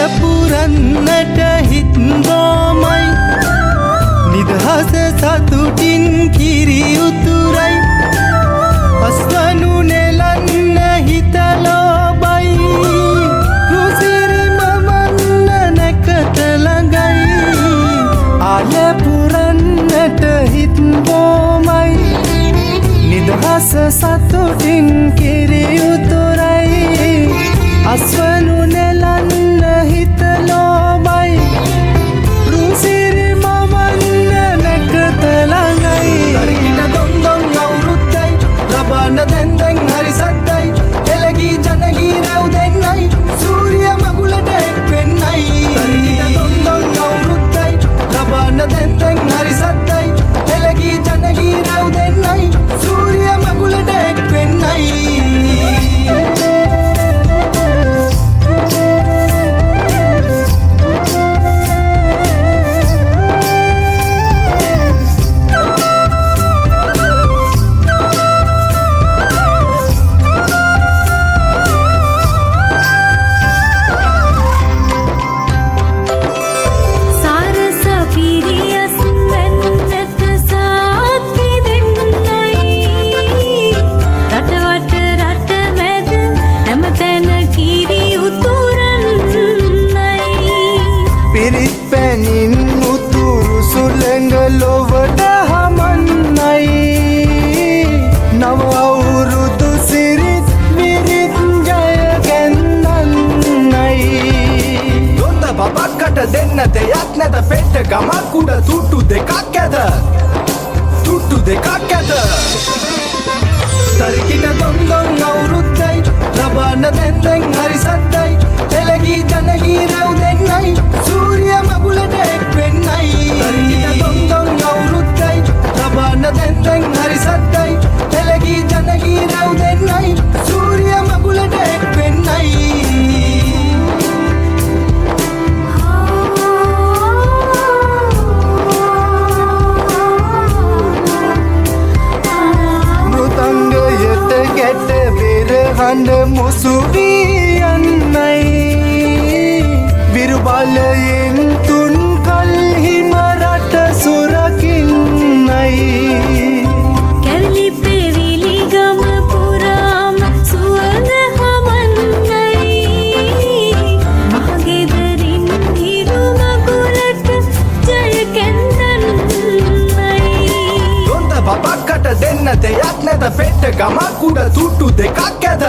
අලපුරන්නට හිත් බොමයි නිදහස සතුටින් කිරි උතුරයි අස්වනු නෙලන්න හිත ලෝබයි රුසිරි මවන්න නැකත ළඟයි අලපුරන්නට හිත් බොමයි නිදහස සතුටින් කිරි උතුරයි අස්වනු නෙලන්න හිත ලෝබයි රුසිරි මවන්න නැකත ළඟයි තරිකිට දොන් දොන් අවුරුද්දයි ලබන දැන් දැන් හරි සද්දයි එළගී ජනගී රැව් දෙන්නයි සූරිය මගුලට එක් වෙන්නයි තරිකිට දොන් දොන් අවුරුද්දයි ලබන දැන් දැන් හරි සද්දයි එළගී ජනගී රැව් දෙන්නයි සූරිය මගුලට එක් වෙන්නයි. සාරස පිරියස් වැන්නක සාක්කි දෙන්නයි රටවට රට මැද හැමතැන කිරි උතුරන්නයි. පිරිත් පැනින් උතුරු සුළඟ ලොවට හමන්නයි නව අවුරුදු සිරිත් විරිත් ජය ගැන්නන්නයි. දොන්ද බබක්කට දෙන්න දෙයක් නැත පෙට්ට ගමක් උඩ තුට්ටු දෙකක් ඇත තුට්ටු දෙකක් ඇත තරිකිට දොන් දොන් අවුරුද්දයි ලබන දැන් දැන් හරි සද්දයි එළගී ජනගී රැව් දෙන්නයි සූරිය මගුලට එක් වෙන්නයි තරිකිට දොන් දොන් අවුරුද්දයි ලබන දැන් දැන් හරි සද්දයි එළගී ජනගී රැව් දෙන්නයි සූරිය මගුලට එක් වෙන්නයි. මෘදංගයට ගැට බෙර හඬ මුසු වී යන්නයි විරු බලයෙන් තුන් කල්හිම රට සුරකින්නයි. කැරලි පෙවිලි ගම පුරාම සුවඳ හමන්නයි මහගෙදරින් හිරු මගුලට ජය කැන්දන්නයි. දොන්ද බබක්කට දෙන්න දෙයක් නැත පෙට්ට ගමක් උඩ තුට්ටු දෙකක් ඇත.